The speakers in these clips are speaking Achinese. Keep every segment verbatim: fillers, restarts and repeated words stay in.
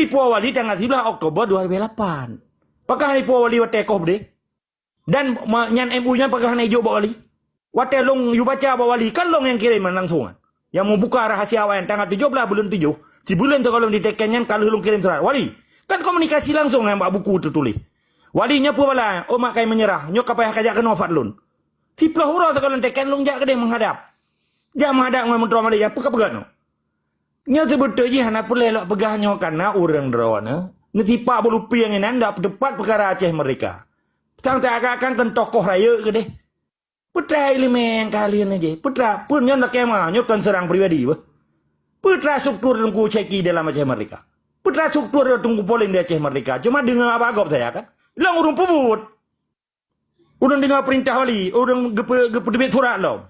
ipuwoe Wali tanggai siblaih Oktober dua ribu lapan. Pakon ipuwoe Wali watée koh beudeh? Dan ma-, nyan M O U nyan pakon hana ijok bak Wali? Watée lôn yue baca bak Wali, kan lôn nyang kirém langsong kan. Nyang meubuka rahsia awaknyan tanggai tujoh blaih buleuen tujoh, sibuleuen sigohlom diteken nyan ka lheueh lôn kirém surat. Wali, kan komunikasi langsong nyang bak buku teutuléh. Wali nyoe peue bala, oh mak kai meunyeurah, nyoe ka payah kajak keunoe Fadlon. Siploh uroe sigohlom teken lôn jak keudeh meuhadab. Jak meuhadab ngon Meuntroe Malik nyang peugah-peugah nyoe. Nyoe seubeutôi jih hana peureulée lôn peugah nyoe kareuna ureuëng droeneuh neusipak beulupieng inan dak peuteupat peukara Aceh Merdeka. Sang seakan-akan keu tokoh rayeuk keudeh. Peue teuma iéleumé kalian jih? Peue teuma? Peue nyoe lakée ma, nyoe kon seurang pribadi beuh. Peue teuma struktur Teungku Cheki dalam Aceh Merdeka? Peue teuma struktur Teungku Polém di Aceh Merdeka? Cuma deungoe haba gob saja kan? Lôn ureuëng peubuet. Ureuëng deungoe peurintah Wali, ureuëng geupeu-, geupeuteubiet surat lom.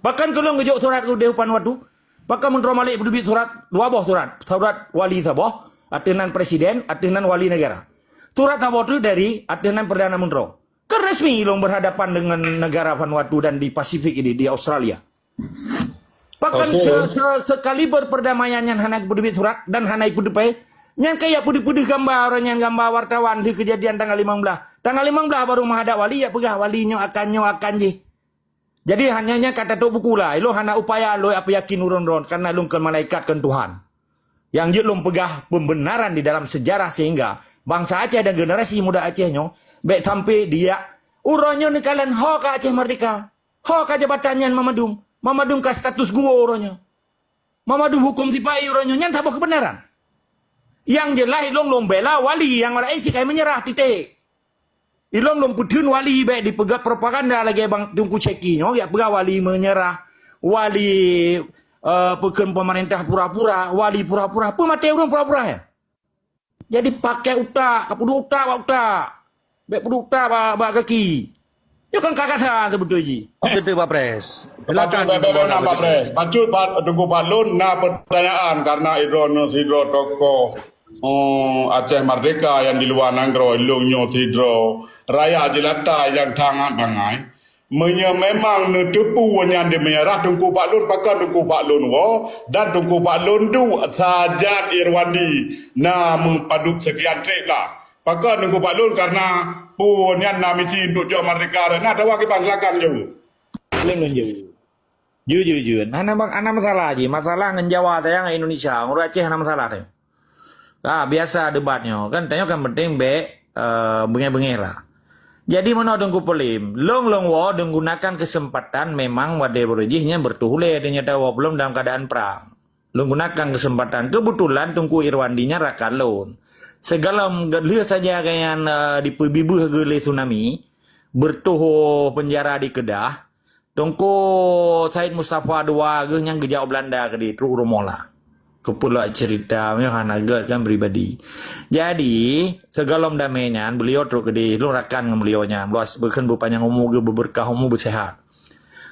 Pakon keu lôn geujok surat u Deuh Pan Watu? Pakon Meuntroe Malik peuteubiet surat, dua boh surat? Surat Wali saboh, ateueh nan presiden, ateueh nan wali negara. Surat saboh tu dari ateueh nan Perdana Meuntroe. Kan resmi lôn berhadapan dengan negara Vanuatu dan di Pasifik ini, di Australia. Pakon Oke. se-, se-, sekaliber perdamaian nyan hana geupeuduek surat dan hana ipeudeupai, nyan kaya peudeuh-peudeuh gamba orang nyan, gamba wartawan di kejadian tanggal limong belas. Tanggal limong belas baru menghadap wali, ya peugah wali nyoe akan, nyoe akan jih. Jadi hanya nyan kata tok buku lah, ilôn hana upaya lôn apa yakin ureuëng droen, karena lôn kon malaikat kon Tuhan. Nyang jeuet lôn peugah pembenaran di dalam sejarah sehingga bansa Aceh dan generasi muda Aceh nyoe bék sampai dia uroe nyoe neukalon ho ka Aceh merdeka. Ho ka jabatan nyan Mamadum. Mamadum ka status guo uroe nyoe. Mamadum hukum sipai uroe nyoe. Nyan saboh kebenaran. Nyang jeulaih ilôn lôn bela wali nyang laén sikai meunyeurah titek. Ilôn lôn peutheun wali bék dipeugah propaganda lagée bang Teungku Cheki nyoe, jak peugah wali meunyeurah, wali, eh, peukheun pemerintah pura-pura, wali pura-pura. Peue maté ureuëng pura-pura ya? Jadi pakai utak, ka peuduek utak bak utak. Bék peuduek utak bak, bak gaki. Nyoe kan kagasa seubeutôi jih. Oke, tu Pak Pres. Silakan. Bacut, Bacut, Pak Pres. Bacut, Pak Teungku Pak Lôn, na pertanyaan karena idroe nyoe sidroe tokoh, oh, Aceh Merdeka yang di luar nanggroe, ilôn nyoe sidroe rakyat jelata nyang sangat bangai. Meunyoe memang neuteupeue nyan di meunyeurah Teungku Pak Lôn, pakon Teungku Pak Lôn woe dan Teungku Pak Lôn duek sajan Irwandi na meupadub sekian treb lah. Pakon Teungku Pak Lôn karena peue nyan na misi untuk cok merdeka na tawa kiban silakan jaweueb. Lôn lôn jaweueb. Jeuet, jeuet, jeuet. Hana, hana masalah jih. Masalah ngon Jawa saja ngon Indonesia. Ureuëng Aceh hana masalah teuh. Ah, biasa debat nyoe. Kan tanyoe kan penting bék, eh, beungéh-beungéh lah. Jadi meunoe Teungku Polém, lôn lôn woe dan gunakan kesempatan memang wadée beureuh jih nyan beureutoh ulée tanyoe tawoe belom dalam keadaan perang. Lôn gunakan kesempatan. Kebetulan Teungku Irwandi nyan rakan lôn. Sigohlom lheueh saja gobnyan, eh, dipeubibeuh geuh lé tsunami, beureutoh penjara di Kedah, Teungku Said Mustafa dua geuh nyan geujak u Belanda keudeh trok rumoh lah. Keupeulak cerita nyoe hana gét kan pribadi. Jadi, sigohlom damé nyan, beliau trok keudeh, lôn rakan ngon beliau nyan. Beuas-, beukeun beupanyang umu geuh, beubeurkah umu, beusehat.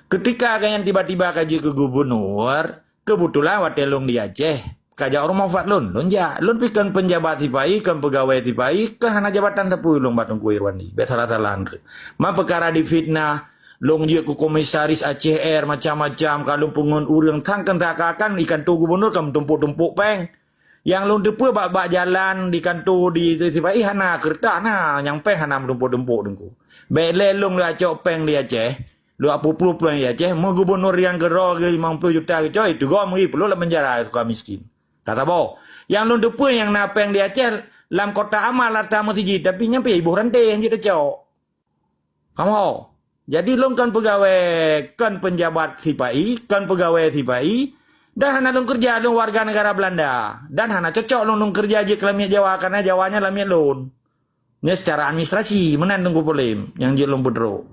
Ketika gobnyan tiba-tiba ka jeuet keu gubunur, keubeutulan watée lôn di Aceh, ka jak rumoh Fadlon, lôn jak. Lôn pi kon peunjabat sipai, kon peugawée sipai, kon hana jabatan sapeue lôn bak Teungku Irwandi. Bék salah-salah nyan. Ma peukara difitnah, lôn jeuet keu komisaris Aceh Air macam-macam, ka lôn peungon ureuëng thang kon seakan-akan di kanto gubunur ka meutumpôk-tumpôk péng. Nyang lôn teupeue bak, bak jalan di kanto di, di sipai hana keureutah na, nyang péng hana meutumpôk-tumpôk Teungku. Bék lé lôn leucok péng di Aceh. Dua ploh ploh péng di Aceh, meu gubunur nyang keudroe geuh limong ploh juta geucok, itu goe meuri peuloh lam penjara suka miskin. Kata boh, nyang lôn teupeue nyang na péng di Aceh lam kotak amal ata meuseujid, tapi nyan pih iboh ranté nyang jeuet teucok. Kamoe. Jadi lôn kon peugawée, kon peunjabat sipai, kon peugawée sipai, dan hana lôn keureuja lôn warga negara Belanda, dan hana cocok lôn, lôn keureuja jeuet keu lamiet Jawa, karena Jawa nyan lamiet lôn. Nyoe secara administrasi, meunan Teungku Polém nyang jeuet lôn peutrok.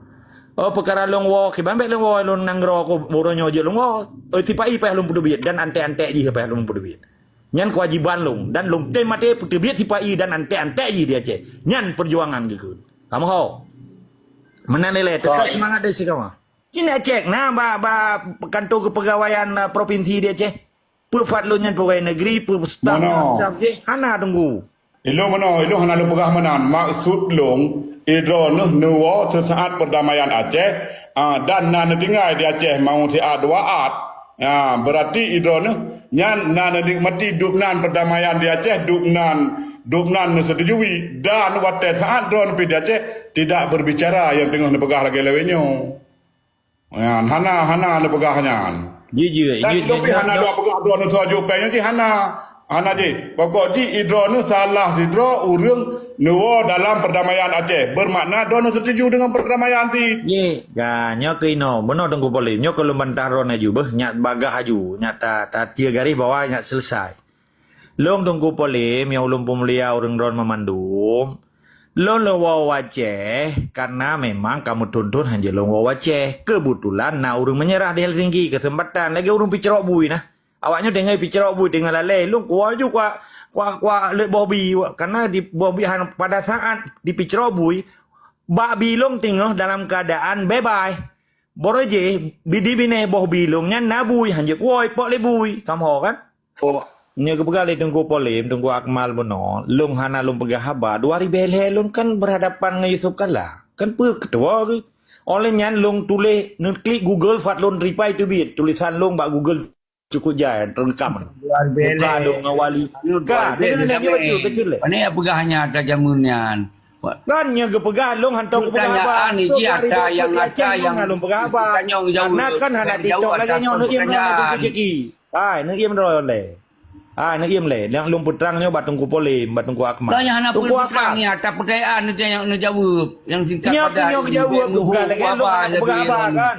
Oh, peukara lôn woe, kiban bék lôn woe lôn nanggroe ko, uroe nyoe jeuet lôn woe. Oh, sipai payah lôn peuteubiet dan anték-anték jih payah lôn peuteubiet. Nyan keuwajiban lôn, dan lôn tem maté peuteubiet sipai dan anték-anték jih di Aceh. Nyan peujuangan geukheun. Kamoe ho. Meunan lé, tetap Baik. semangat dari si kamoe. Cina cek na ba, ba kantor kepegawaian, uh, provinsi di Aceh. Peue Fadlon nyan pegawai negeri, peue staf, Meunoe. staf jih, hana Teungku. Ilôn meunoe, ilôn hana lôn peugah meunan. Maksud lôn, idroeneuh neuwoe seusaat perdamaian Aceh, ah, dan na neutinggai di Aceh mau siat dua at. Ha, berarti idroeneuh nyan na neunikmati dubnan perdamaian di Aceh, dubnan, dubnan neusetujui, dan watée saat droeneuh pi di Aceh tidak berbicara nyang teungoh neupeugah lagée lawét nyoe. Nyan, hana, hana neupeugah nyan. Jijeuet, Dan jeuet, jeuet, tapi jeuet, hana jeuet. Dua peugah droeneuh soe jok péng nyoe jih hana. Hana jih. Pokok jih idroeneuh salah sidroe ureuëng neuwoe dalam perdamaian Aceh. Bermakna droeneuh setuju dengan perdamaian cit. Jih, ka, nyoe keuh inoe. Bunoe Teungku Polém. Nyoe keuh lôn bantah droeneuh ju beuh. Nyak bagah aju. Nyak ta, ta tieu garéh bawah nyak selesai. Lôn Teungku Polém nyang ulôn peumulia ureuëng droeneuh meumandum. Lôn leuwoe u Aceh karena memang ka meuthon-thon hanjeuet lôn woe u Aceh. Keubeutulan na ureuëng meunyeurah di Helsinki keuseumpatan lagée ureuëng picrok bui nah. Awaknyoe teungoh picrok bui teungoh lalée, lôn kuwoe ju kuak, kuak, kuak leuet boh bi, karena di boh bi han pada saat di picrok bui, bak bi lôn teungoh dalam keuadaan bebas. Barô jih, bi di binéh boh bi lôn nyan na bui, hanjeuet kuwoe pok lé bui. Kam ho kan? Oh, nyoe geupeugah lé Teungku Polém, Teungku Akmal bunoe, lôn hana lôn peugah haba, dua ribée lhée lôn kan berhadapan ngon Yusuf Kala. Kan peue ketua geuh. Óh lheueh nyan lôn tuléh, neuklik Google, Fadlon Ripai teubiet. Tulisan lôn bak Google cukup jai, teureunkam. Dua ribée lhée. Muka lôn ngon Wali. Anu, Ka, dua ribée deungoe, lhée deungoe, damé. Bacut, bacut lé. Pane nyang peugah nyan ata jameun nyan? Kan nyoe geupeugah lôn hantom kupeugah haba. Pertanyaan ni Tok ji dua ribée ata nyang, peuet ata lhée nyang nyoe hana lôn peugah haba. Pertanyaan jaweueb. Karena kan hana TikTok lagée nyoe, neuiem droe lé Teungku Syeki. Hai, neuiem droe lé. Hai, neuiem lé. Nyang lôn peutrang nyoe bak Teungku Polém, bak Teungku Akmal. Lah nyang hana Teungku Akmal. Peutrang nyan, ata pertanyaan neuta-, neujaweueb. Nyang singkat padat. Nyoe keuh nyoe jaweueb, bukan lagée lôn hana peugah haba kan.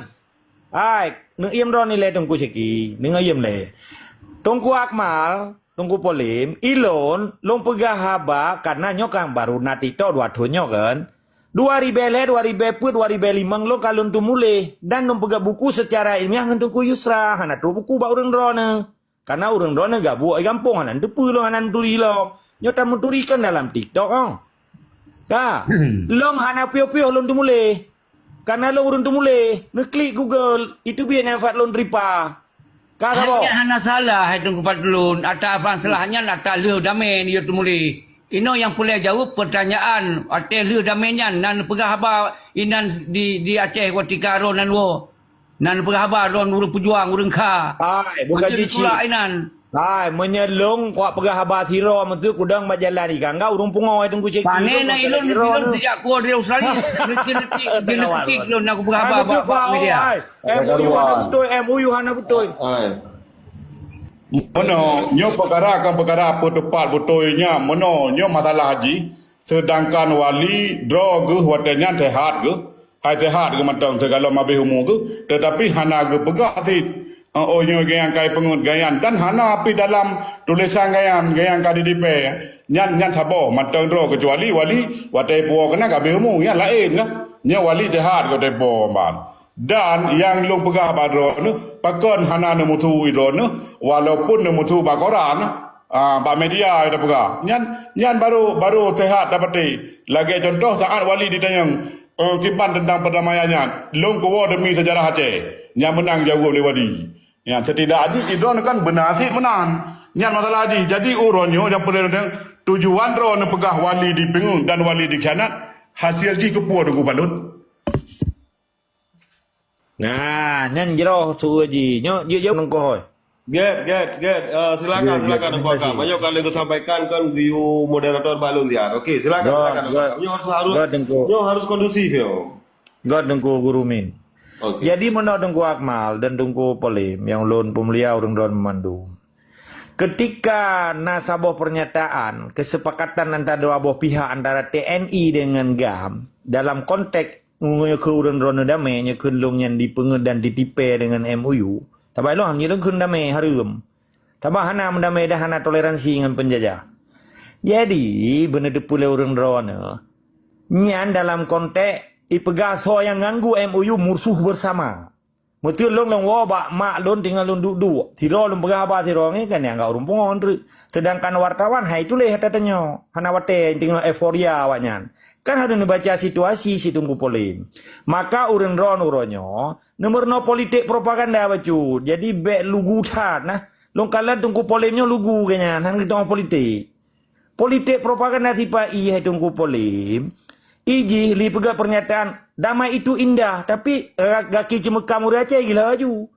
Hai, neuiem droe nilai Teungku Syeki, deungoe iem lé. Teungku Akmal, Teungku Polém, ilôn, lôn peugah haba karena nyoe kan baru na TikTok dua thon nyoe kan. Dua ribée lhée, dua ribée peuet, dua ribée limong lôn ka lôn teumuléh dan lôn peugah buku secara ilmiah ngon Teungku Yusra, hana trok buku bak ureuëng droeneuh. Karena ureuëng droeneuh gabuk di gampông hana neuteupeue lôn hana neuturi lom. Nyoe tameuturi kan dalam TikTok oh. Ka. Lôn hana piôh-piôh lôn teumuléh. Karena lôn ureuëng teumuléh, neuklik Google, itu biet nyan Fadlon Ripa. Ka saboh. Hai nyan hana salah, hai Teungku Fadlon. Ata masalah nyan ata lheueh damé nyoe teumuléh. Inoe nyang peureulée jaweueb pertanyaan, watée lheueh damé nyan, na neupeugah haba inan di, di Aceh watée ka roh nan woe. Na neupeugah haba droen ureuëng peujuang, ureuëng kha. Hai, bukan cicik. Hanjeuet neutulak inan. Hai, meunyoe lôn kuak peugah haba sidroe meuseu kudong bak jalan ikan, enggak ureuëng pungo Teungku Syeki. Pane na ilôn, ilôn sejak kuwoe dari Australia. Neutik-neutik, neutik lôn na kupeugah haba bak, bak media. Hai, M O U hana beutôi, M O U hana beutôi. Hai. Meunoe, nyoe peukara kon peukara peuteupat beutôi nyan. Meunoe, nyoe masalah jih. Seudangkan wali droe geuh watée nyan seuhat geuh, hai seuhat geuh mantong sigohlom habéh umu geuh, teutapi hana geupeugah cit, "Oh, oh, nyoe geuh nyang ka ipeungeut geuh nyan," dan hana pih dalam tulésan geuh nyan, geuh nyan ka didipée. Nyan, nyan saboh mantong droe keucuali wali watée ipuwoe keunan ka habéh umu, nyan laén kah. Nyoe wali seuhat geuh watée ipuwoe ban. Dan nyang lôn peugah bak droeneuh, pakon hana neumusu droeneuh, walaupun neumusu bak koran, ah, bak media tapeugah. Nyan, nyan baru, baru seuhat tapatéh. Lagée cuntoh saat wali jitanyong, eh, kiban teuntang perdamaian nyan, lôn kuwoe demi seujarah Aceh. Nyan meunan jaweueb lé wali. Nyan setidak jih droeneuh kan beuna cit meunan. Nyan masalah jih. Jadi uroe nyoe nyang peureulée tujuan droeneuh peugah wali dipeungeut dan wali dikhianat, hasil jih keupeue Teungku Fadlon? Nah, nyan jroh su jih. Nyoe jeuet jaweueb Teungku Hôi. Get, get, get. Eh, silakan, silakan Teungku Akmal. Banyak kali kusampaikan kan geuyue moderator bak lôn siat. Okey, silakan, silakan Teungku Akmal. Nyoe harus, harus, nyoe harus kondusif nyoe. Göt Teungku Guru Min. Okey. Jadi meunoe Teungku Akmal dan Teungku Polém nyang lôn peumulia ureuëng droen meumandum. Ketika na saboh pernyataan kesepakatan antara dua boh pihak antara T N I dengan GAM dalam konteks nyoe keu ureuëng droeneuh damé, nyoe kheun lôn nyan dipeungeut dan ditipée dengan M O U. Saban lôn nyoe kheun damé hareuem. Saban hana meudamé dan hana toleransi ngon peunjajah. Jadi, beuneuteupeu lé ureuëng droeneuh, nyan dalam konteks ipeugah soe nyang nganggu M O U musuh bersama. Meuteun lôn lôn woe bak mak lôn teungoh lôn duek-duek. Sidroe lôn peugah haba sidroe ngieng kan nyang ka ureuëng pungo treuk. Sedangkan wartawan hai tuléh ata tanyoe. Hana watée teungoh euforia awaknyan. Kan harôh neubaca situasi si Teungku Polém. Maka ureuëng droen uroe nyoe neumeurunoe politik propaganda bacut. Jadi bék lugu that nah. Lôn kalon Teungku Polém nyoe lugu geuh nyan, hana geutanyoe politik. Politik propaganda sipa i hai Teungku Polém. I jih lé peugah pernyataan, "Damai itu indah," tapi, eh, gaki ceumeukam ureuëng Aceh gila laju.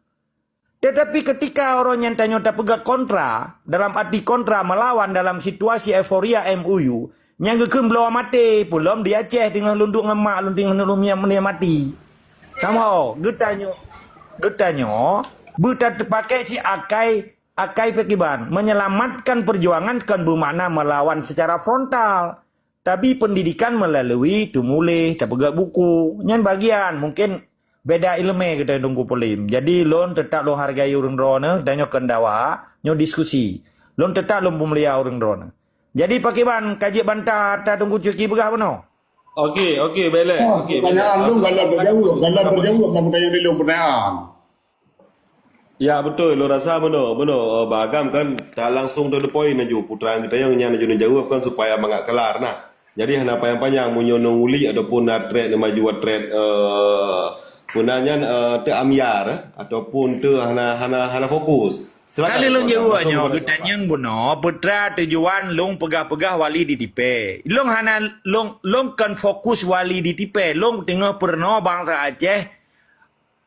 T Tetapi ketika uroe nyan tanyoe tapeugah kontra, dalam arti kontra melawan dalam situasi euforia M O U, nyang geukheun bloe maté, peulom di Aceh teungoh lôn duek ngon mak lôn teungoh lôn meuninggai maté. Sama, geutanyoe, geutanyoe, beutateupaké cit akai, akai pakriban, menyelamatkan perjuangan kon beumakna melawan secara frontal. Tapi pendidikan melalui teumuléh, tapeugah buku. Nyan bagian, mungkin beda ileumé geutanyoe Teungku Polem. Jadi, lôn teutap lôn hargai ureuëng droeneuh, tanyoe keuneuk dawa, nyoe diskusi. Lôn teutap lôn peumulia ureuëng droeneuh. Jadi, pakriban ka jeuet bantah ata Teungku Cheki peugah bunoe? Okey, okey, baik lé. Oh, okey, baik lé. Pertanyaan lôn galak terjawab, galak terjawab, bang, pertanyaan di lôn pertanyaan. Ya, beutôi. Lôn rasa bunoe, bunoe, eh, Bah Agam kan tak langsung to the point laju. Putra geutanyoe nyan laju neujaweueb kan supaya mangat kelar nah. Jadi hana panyang-panyang meunyoe neuulik ataupun na threat neumaju threat, eh, peue nan nyan, eh, teu amyar, eh, ataupun teu hana, hana, hana fokus. Silakan. Kali lôn jaweueb nyoe, geutanyoe bunoe, peue teuma tujuan lôn peugah-peugah Wali di Tipée. Lôn hana, lôn, lôn kon fokus Wali di Tipée. Lôn teungoh peurunoe bansa Aceh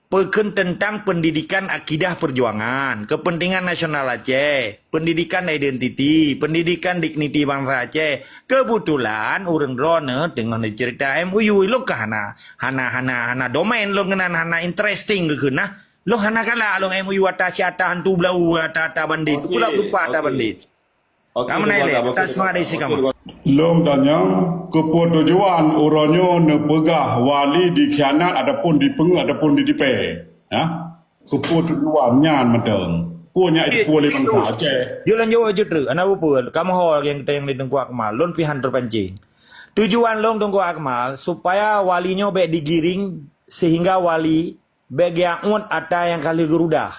peukheun teuntang pendidikan akidah perjuangan, kepentingan nasional Aceh, pendidikan identiti, pendidikan digniti bansa Aceh. Keubeutulan ureuëng droeneuh teungoh neuceurita M O U, lôn ka hana, hana, hana, hana domain lôn keunan, hana interesting geukheun nah. Lôn hana galak lôn M O U ata siata hantu beulau, ata, ata bandit. Okey, kula lupa ata bandit. Okey. Kamu naik leh, tak semangat isi kamu. Lôn tanyong, keupeue tujuan uroe nyoe neupeugah Wali dikhianat ataupun dipeungeuet ataupun ditipée? Ha? Keupeue tujuan nyan mantong? Peue nyak itu lé bansa Aceh? Jeuet lôn jaweueb jeuet treuk, hana peue-peue. Kamoe ho nyang geutanyong lé Teungku Akmal, lôn pih han teupancing. Tujuan lôn Teungku Akmal, supaya Wali nyoe bék digiring sehingga Wali bék geuaneuet ata nyang ka lheueh geurudah.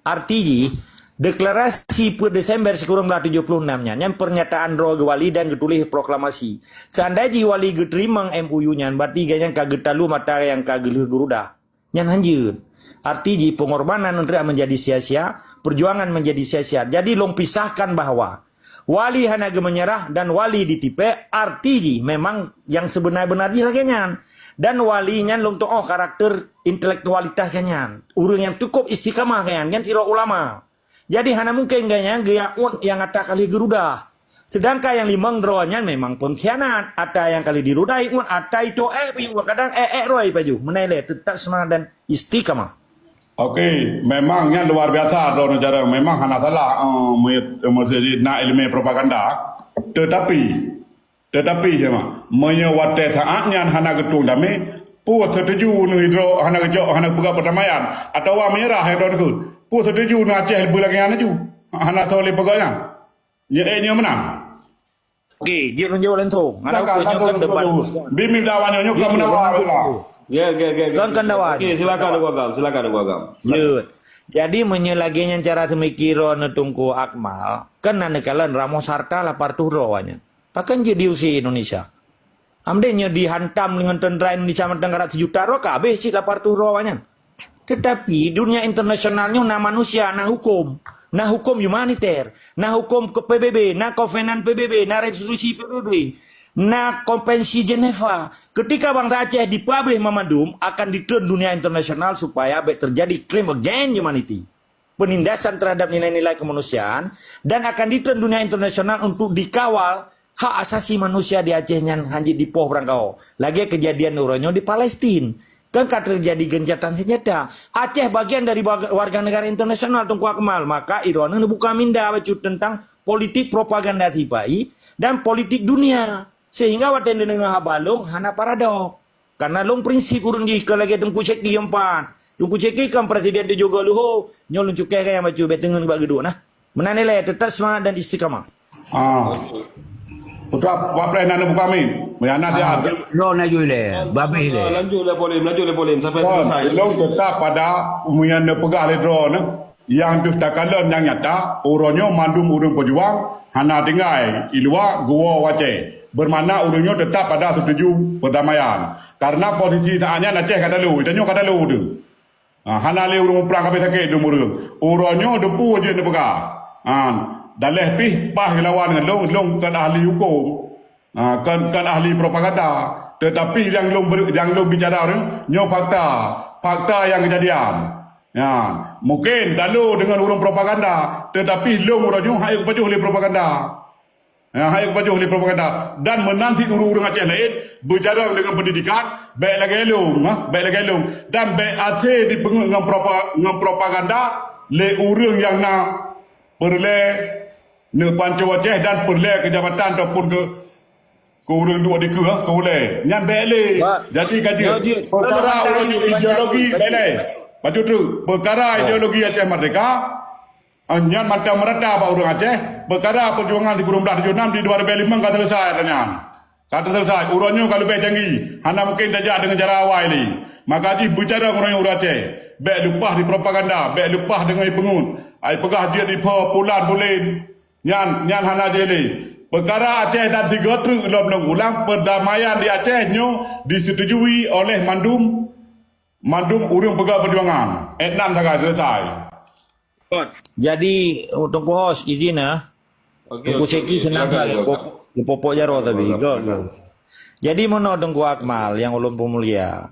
Arti jih, deklarasi peuet Desember sikureueng blaih tujoh ploh nam nyan, nyan pernyataan droe geuwali dan geutuléh proklamasi. Seandai jih wali geuteurimong M O U nyan, berarti gobnyan ka geutalom ata nyang ka lheueh geurudah. Nyan hanjeuet. Arti jih, pengorbanan untuk menjadi sia-sia, perjuangan menjadi sia-sia. Jadi, lôn pisahkan bahwa Wali hana geumeunyeurah dan Wali ditipée, arti jih memang nyang seubeuna-beuna jih lagée nyan. Dan Wali nyan lôn tuoh karakter intelektualitas geuh nyan. Ureuëng nyang cukup istiqamah geuh nyan, nyan sidroe ulama. Jadi hana mungken geuh nyan geuaneuet nyang ata ka lheueh geurudah. Sedangkan nyang limong droe nyan memang pengkhianat. Ata nyang ka lheueh dirudah ianeuet, ata itu ék pih ianeuet, kadang ék-ék droe pajoh. Meunan lé, teutap seumangat dan istiqamah. Okey, memang nyan luar biasa droeneuh cara. Memang hana salah, eh, me-, meusti na ileumé propaganda. Tetapi, tetapi, sia mah, meunyoe watée saát nyan hana geutueng damé, peue seutuju neuh droe hana geucok, hana geupeugah perdamaian, atawa meunyeurah droe neukheun? Peue seutuju neuh Aceh beu lagée nyan laju? Hana soe lé peugah nyan. Nyoe, eh, nyoe meunan. Okey, jeuet lôn jaweueb langsung. Silakan, silakan, silakan. Bimi dawa nyoe, nyoe ka meunawa. Jeuet, jeuet, jeuet, jeuet. Kan, kan dawa. Okey, silakan, Teungku Agam. Silakan, Teungku Agam. Jeuet. Jadi, meunyoe lagée nyan cara seumiki droeneuh Teungku Akmal, kan na neukalon ramoh hareuta lapan reutôh droe awaknyan. Pakon jeuet diusé Indonesia? Amdeng nyoe dihantam deungon tentara Indonesia mantong karab sijuta droe, ka habéh cit lapan reutôh droe awaknyan. Tetapi dunia internasional nyoe na manusia, na huköm, na huköm humaniter, na huköm ke P B B, na kovenan P B B, na resolusi P B B, na konvensi Geneva. Ketika bansa Aceh dipeuhabéh mamandum, akan ditreun dunia internasional supaya bék terjadi crime against humanity, penindasan terhadap nilai-nilai kemanusiaan, dan akan ditreun dunia internasional untuk dikawal hak asasi manusia di Aceh nyan hanjeuet dipoh beurangkaho, lagée keujadian uroe nyoe di Palestin. Kan ka teujadi geuncatan seunjata. Aceh bagian dari warga, warga negara internasional Teungku Akmal, maka droeneuh neubuka minda bacut teuntang politik propaganda sipai dan politik dunia. Sehingga watée neudeungoe haba lôn hana paradok. Karena lôn prinsip ureuëng jih ka lagée Teungku Syeki nyang pat. Teungku Syeki kan presiden tujoh go leuho, nyoe lôn cukai keu nyang bacut bék teungeun bak geuduek nah. Meunan ilée, teutap seumangat dan istiqamah. Ah. Putra, wapres na neubuka min. Meunan dia. Ah, lo na ju ilée, babeh ilée. Lanjut lé Polem, lanjut lé Polem sampai selesai. Lôn teutap pada meunyan neupeugah lé droeneuh. Nyang deuh takalon nyang nyata, uroe nyoe mandum ureuëng peujuang hana tinggai i luwa geuwoe u Aceh. Beumakna ureuëng nyoe teutap pada seutuju perdamaian. Karena posisi saát nyan Aceh ka talo, tanyoe ka talo teuh. Ha, hana lé ureuëng muprang ka abéh sakét dum ureuëng. Uroe nyoe dumpeue jeuet neupeugah. Ha, daleh pih paih geulawan ngon lôn, lôn kon ahli huköm. Ha, kon, kon ahli propaganda. Tetapi nyang lôn ber-, nyang lôn bicara nyoe fakta. Fakta nyang keujadian. Ya, mungkin talo deungon ureuëng propaganda, tetapi lôn uroe nyoe hai kupajoh lé propaganda. Ya, hai kupajoh lé propaganda. Dan meunan cit ureuëng-ureuëng Aceh laén beucarông deungon pendidikan, bék lagée lôn, ha, bék lagée lôn. Dan bék até dipeungeut ngon propa-, ngon propaganda lé ureuëng nyang na peureulée neupanco Aceh dan peureulée keu jabatan ataupun keu, keu ureuëng duek dikeue, ha, keu ulée. Nyan bék lé. Jadi ka jeuet. Peukara ideologi bék lé. Pacu treuk, peukara ideologi Aceh Merdeka, ah, nyan mantong meurata bak ureuëng Aceh. Peukara peujuangan sikureueng blaih tujoh nam di dua ribée limong ka seuleusoe ata nyan. Ka teuseuleusoe, uroe nyoe ka leubeh canggih, hana mungken tajak deungon cara awai lé. Maka jih beucarông uroe nyoe ureuëng Aceh, bék leupah di propaganda, bék leupah deungon ipeungeut, ai peugah jeuet dipo pulan pulen. Nyan, nyan hana jih lé. Peukara Aceh dan sigoe treuk lom lôn ulang, peurdamaian di Aceh nyoe disetujui oleh mandum, mandum ureuëng peugah peujuangan. Etnan sagai seuleusoe. Jadi, Teungku Hos, izin ah. Okey, Teungku Syeki senang sagai. Popok jaroe tapi. Go, go. Jadi meunoe Teungku Akmal nyang ulôn peumulia.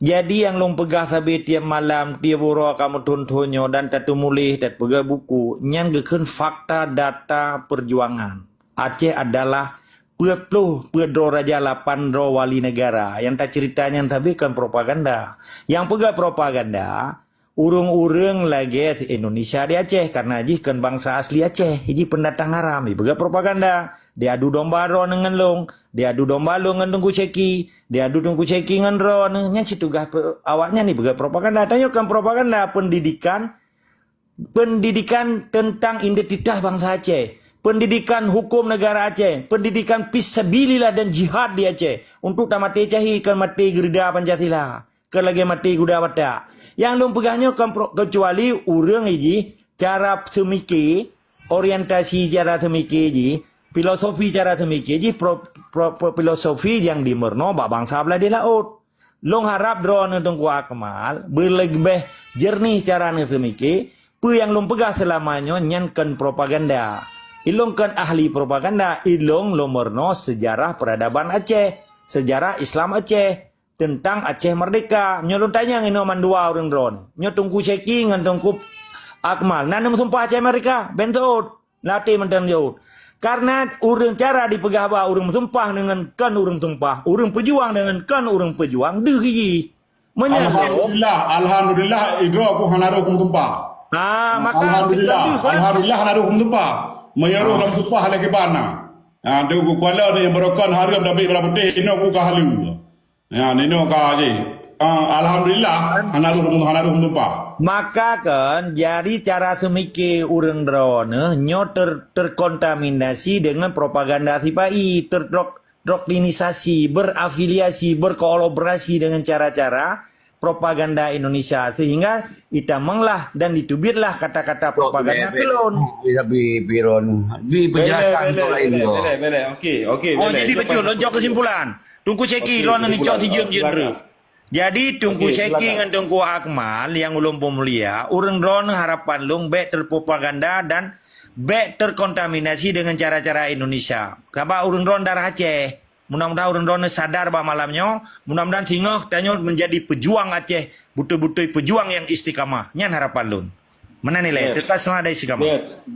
Jadi nyang lôn peugah sabe tieb malam, tieb uroe kamoe thon-thon nyoe dan tateumuléh, tapeugah buku, nyan geukheun fakta data peujuangan. Aceh adalah peuet ploh peuet droe raja lapan droe wali negara. Nyang taceurita nyan sabe kon propaganda. Nyang peugah propaganda, ureuëng-ureuëng lagée Indonesia di Aceh, karena jih kon bansa asli Aceh, jih pendatang haram, jipeugah propaganda. Diadu domba droe ngon lôn, diadu domba lôn ngon Teungku Syeki, diadu Teungku Syeki ngon droe, nyan situgaih awaknyan jipeugah propaganda. Tanyoe kon propaganda, pendidikan, pendidikan tentang identitas bansa Aceh, pendidikan hukum negara Aceh, pendidikan fisabilillah dan jihad di Aceh untuk tamaté syahid, kon maté geurida Pancasila. Kon lagée maté guda Batak. Nyang lôn peugah nyoe kon pro-, keucuali ureuëng jih cara seumike, orientasi cara seumike jih, filosofi cara seumike jih, pro-, pro-, pro-, filosofi nyang dimeurunoe bak bansa blah di laôt. Lôn harab droeneuh Teungku Akmal beuleubeh jeureunih cara neuseumike, peue nyang lôn peugah seulama nyoe nyan kon propaganda. Ilôn kon ahli propaganda, ilôn lôn meurunoe seujarah peuradaban Aceh, seujarah Islam Aceh. Teuntang Aceh Merdeka. Nyoe lôn tanyong inoe mandua ureuëng droeneuh. Nyoe Teungku Syeki ngon Teungku Akmal. Na neumeusumpah Aceh Merdeka? Ben seuôt. Latée mantong jeuôt. Karena ureuëng cara jipeugah bah ureuëng meusumpah deungon kon ureuëng sumpah, ureuëng peujuang deungon kon ureuëng peujuang, deuh jih. Meunyoe Alhamdulillah, alhamdulillah, idroe ku hana roh meusumpah. Ah, maka alhamdulillah, alhamdulillah hana roh meusumpah. Meunyoe roh meusumpah lé kiban na. Ah, tu ku kuala ni nyang beurokon hareuem David Merah Putih, inoe ku ka haleue. Ya, nino ka jih. Ah, alhamdulillah, hana roh, hana roh meutumpah. Maka kan, jadi cara seumike ureuëng droeneuh nyoe ter-, terkontaminasi dengan propaganda sipai, terdoktrinisasi, berafiliasi, berkolaborasi dengan cara-cara propaganda Indonesia, sehingga itamonglah dan diteubietlah kata-kata propaganda keulôn. Tapi Biron, dipenjelasan untuk lain. Okey, okey. Oh, jadi betul, lonjok kesimpulan. Teungku Syeki, lôn neucok sijeuem jeuet. Jadi, Teungku Syeki ngon Teungku Akmal nyang ulôn peumulia, ureuëng droeneuh harapan lôn bék terpropaganda dan bék terkontaminasi dengan cara-cara Indonesia. Sabab ureuëng droeneuh darah Aceh. Mudah-mudahan ureuëng droeneuh sadar bak malam nyoe, mudah-mudahan singoh tanyoe menjadi pejuang Aceh, beutôi-beutôi pejuang nyang istiqamah. Nyan harapan lôn. Meunan ilée, teuka semangat dan istiqamah.